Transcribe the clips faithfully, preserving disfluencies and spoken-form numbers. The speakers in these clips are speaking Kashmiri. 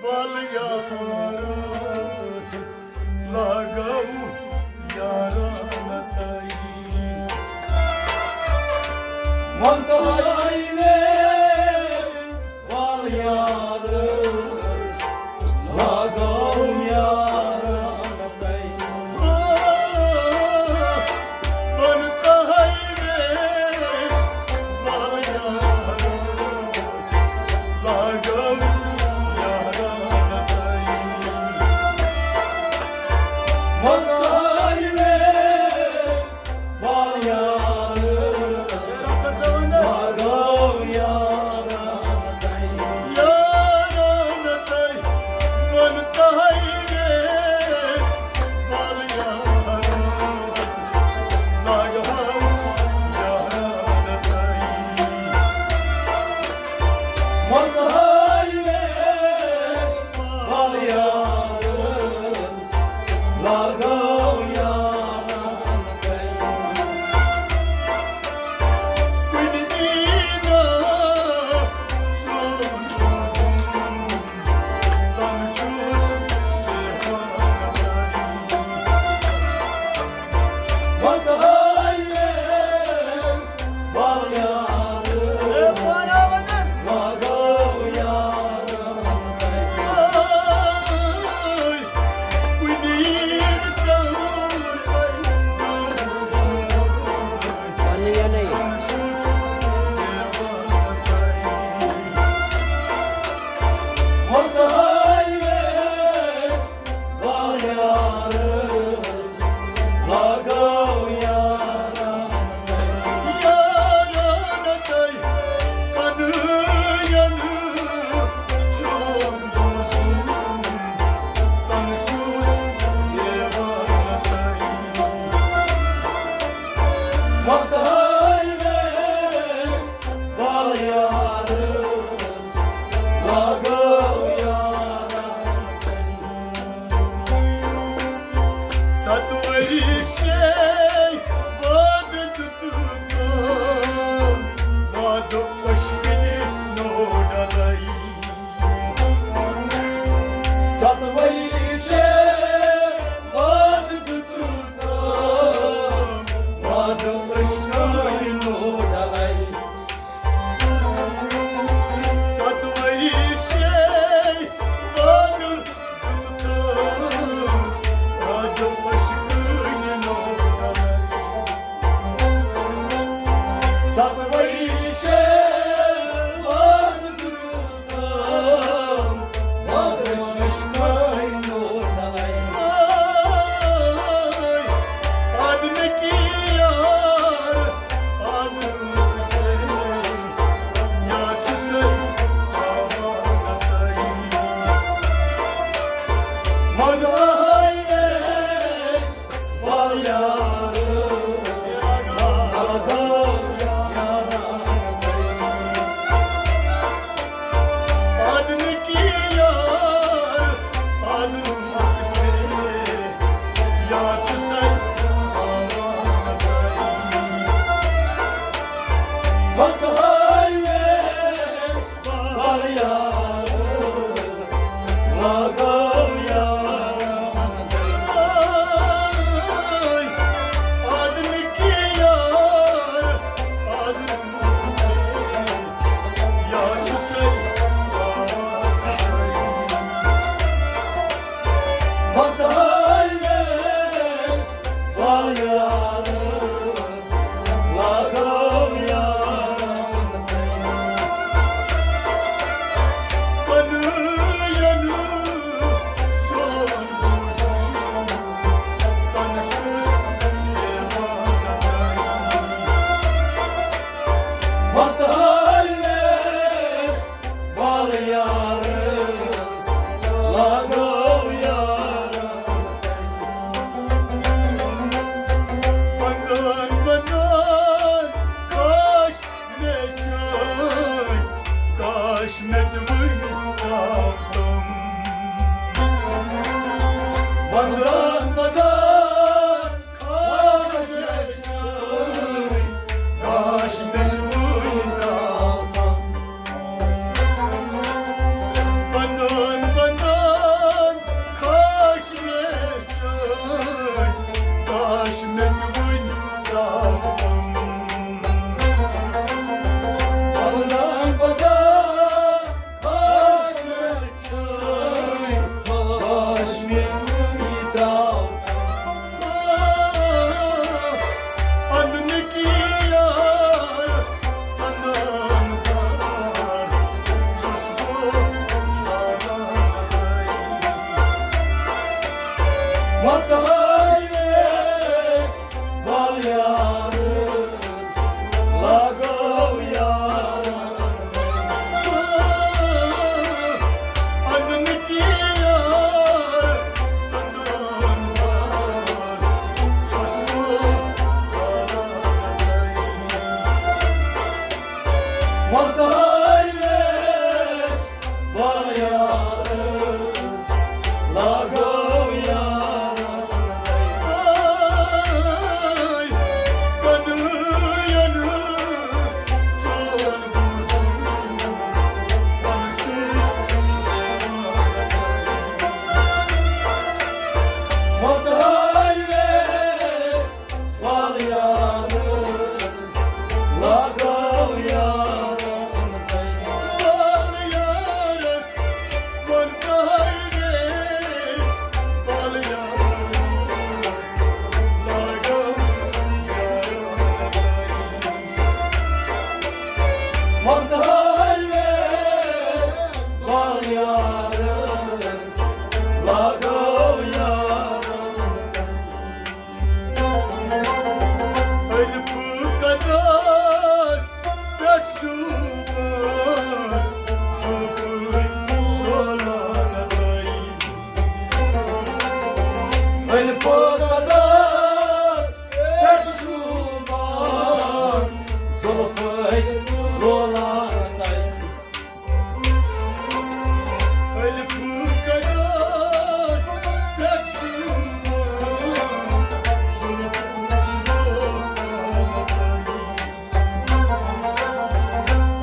ول یارس لاگو یارانہ تئی۔ ون تہٕ ہاے ویس ول یارس لاگو یارانہ تئی۔ ون تہٕ ہاے ویس ول یارس لاگو یارانہ تئی۔ ول تہٕ ہاے ویس ول یارس لاگو یارانہ تئی۔ یارانہ تئی۔ ون تہٕ ہاے ویس ول یارس لاگو یارانہ تئی۔ ول تہٕ ہاے ویس ول یارس لاگو یارانہ تئی۔ کُنہِ دیٖنہ چون روزُن، تَنہٕ چھُس دیوانہٕ تئی۔ ول تہٕ ہاے ویس ول یارس لاگو یارانہ تئی۔ ستوری شے وعدٕ دیُتُکھ، وعدٕ عشقٕے نوٚو ڈلے۔ ستوری شے وعدٕ دیُتُکھ، وعدٕ عشقٕے نوٚو ڈلے۔ ستوری شے وعدٕ یارس لاگو یارن اننٕکۍ یار سندان بار چھُس بہٕ سالانٕے۔ وۄتھٲے ویس بال یارس لاگو یارن کنن چون بوزن پنچس وۄتھٲے ویس بال یارس لاگو یارن بال یارس وۄتھٲے ویس بال یارس لاگو یارن وۄتھٲے ویس بال یارس لاگو یارن الف قدس پٮ۪ٹھ شوٗبان زُلفہٕ زولان تۄہہِ۔ الف قدس پٮ۪ٹھ شوٗبان زُلفہٕ زولان تۄہہِ۔ الف قدس پٮ۪ٹھ شوٗبان زُلفہٕ زولان تۄہہِ۔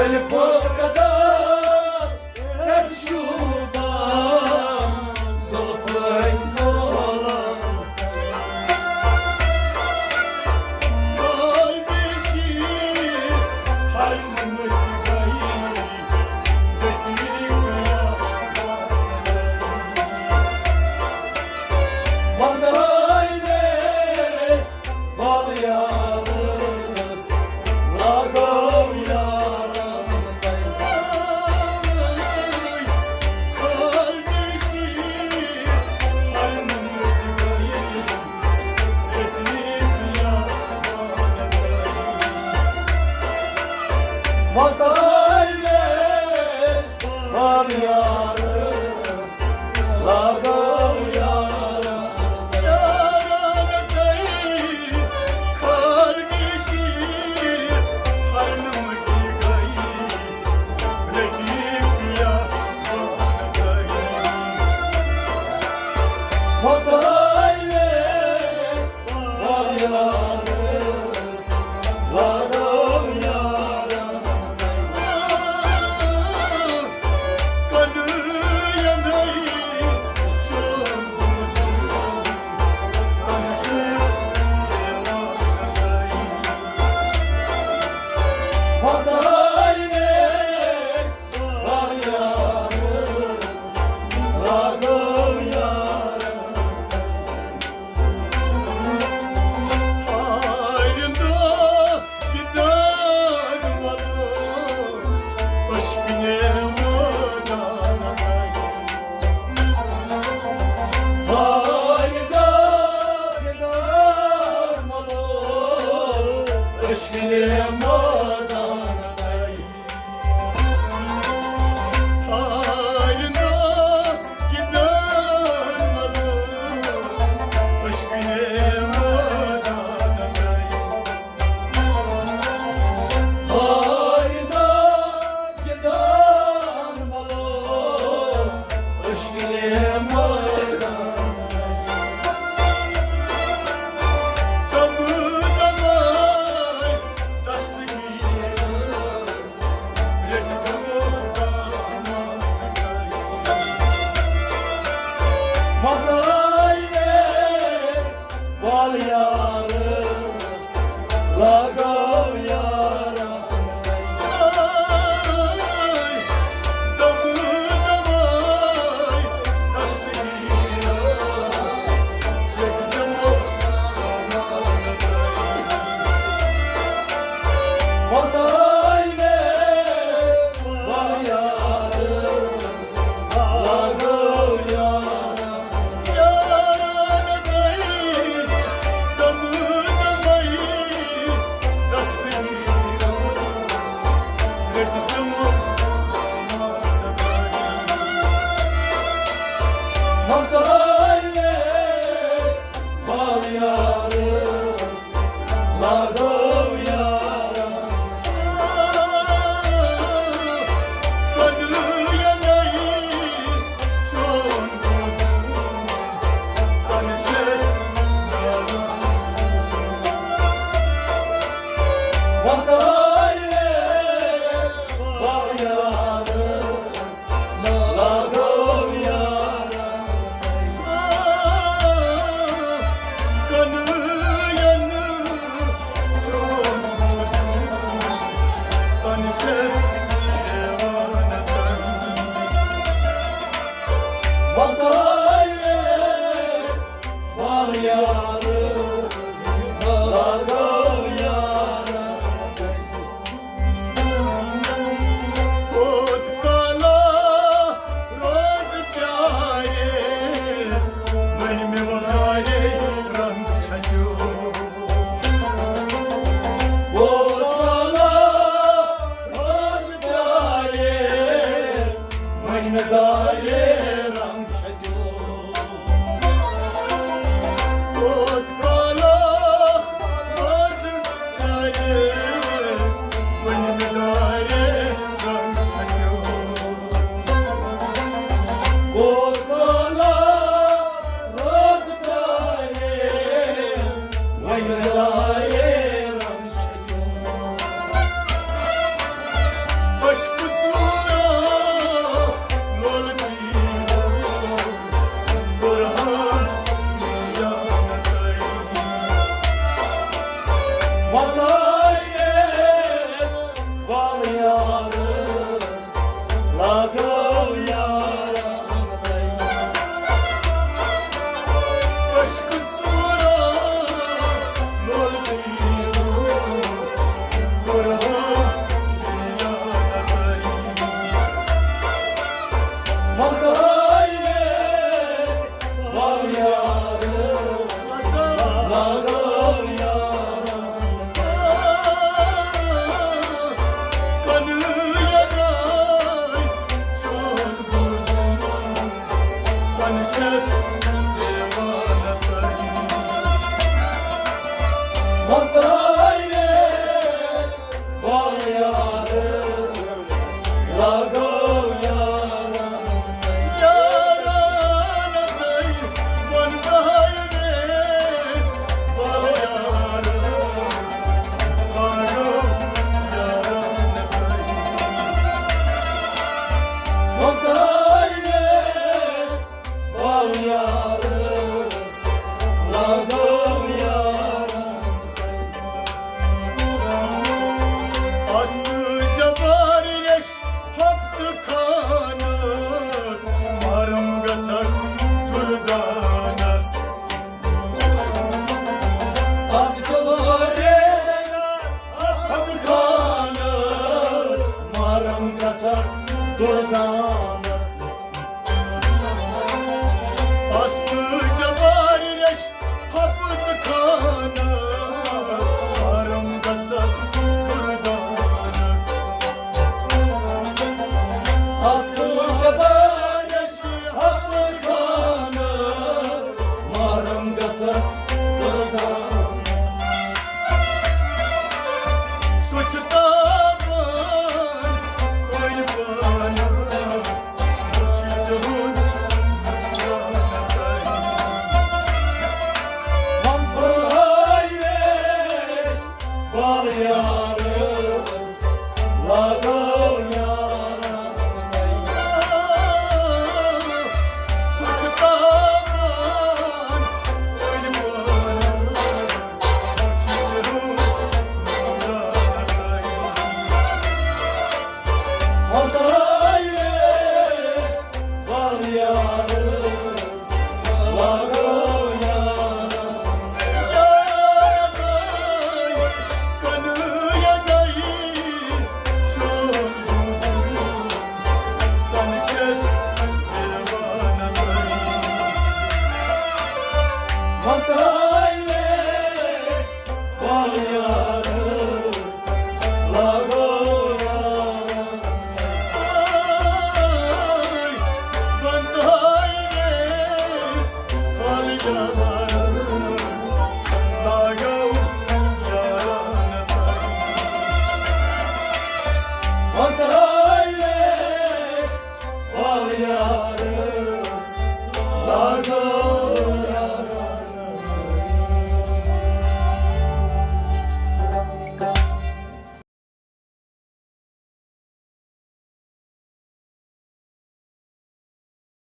الف قدس پٮ۪ٹھ شوٗبان زُلفہٕ زولان۔ وۄتھٲے ویس بال یارس لاگو یارن۔ یارن گٔے خارگشی ہرنم کی گٔے رقیب یا وۄتھٲے ویس بال یارس لاگو یارن۔ کنہٕ ینَے چون بوزُن، کنہٕ چھُس دیوانَے۔ وۄتھٲے ویس بال یارس لاگو یارن۔ آیندہ گِنٛدان وَلو عشقٕنہِ مٲدانَے۔ آیندہ گِنٛدان وَلو عشقٕنہِ مٲدانَے۔ آیندہ گِنٛدان وَلو عشقٕنہِ مٲدانَے۔ آیندہ گِنٛدان وَلو عشقٕنہِ مٲدانَے۔ تَمہٕ دَماے دَستہٕ